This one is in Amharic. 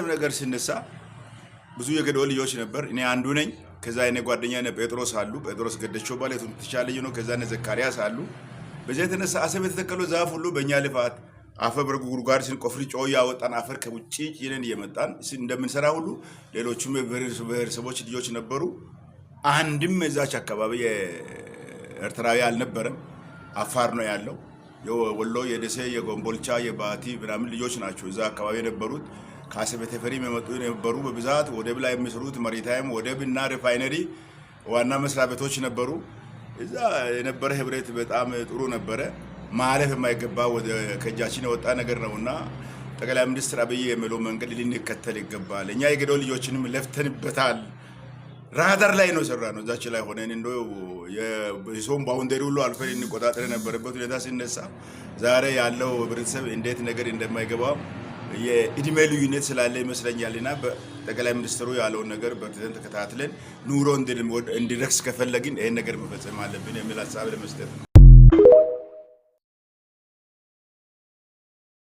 ነገር ሲነሳ ብዙ የገዶ ልጆች ነበር። እኔ አንዱ ነኝ። ከዛ የኔ ጓደኛ እነ ጴጥሮስ አሉ። ጴጥሮስ ገደቾ ባለ ትቻ ልጅ ነው። ከዛ እነ ዘካርያስ አሉ። በዚያ የተነሳ አሰብ የተተከለው ዛፍ ሁሉ በእኛ ልፋት አፈር በጉድጓድ ስንቆፍር ጨው ያወጣን አፈር ከውጭ ጭነን እየመጣን እንደምንሰራ ሁሉ ሌሎቹም ብሔረሰቦች ልጆች ነበሩ። አንድም እዛች አካባቢ የኤርትራዊ አልነበረም። አፋር ነው ያለው። የወሎ፣ የደሴ፣ የጎምቦልቻ፣ የባቲ ምናምን ልጆች ናቸው እዛ አካባቢ የነበሩት። ከአሰበ ተፈሪ የመጡ የነበሩ በብዛት ወደብ ላይ የሚሰሩት maritime ወደብ እና refinery ዋና መስሪያ ቤቶች ነበሩ። እዛ የነበረ ህብረት በጣም ጥሩ ነበረ። ማለፍ የማይገባ ወደ ከእጃችን የወጣ ነገር ነውና ጠቅላይ ሚኒስትር አብይ የሚለው መንገድ ልንከተል ይገባል። እኛ የገዶ ልጆችንም ለፍተንበታል። ራዳር ላይ ነው የሰራ ነው። እዛች ላይ ሆነን እንደ የሰውን boundary ሁሉ አልፈን እንቆጣጠር የነበረበት ሁኔታ ሲነሳ ዛሬ ያለው ህብረተሰብ እንዴት ነገር እንደማይገባው የእድሜ ልዩነት ስላለ ይመስለኛል። እና ጠቅላይ ሚኒስትሩ ያለውን ነገር በርትተን ተከታትለን ኑሮ እንዲረክስ ከፈለግን ይህን ነገር መፈጸም አለብን የሚል ሀሳብ ለመስጠት ነው።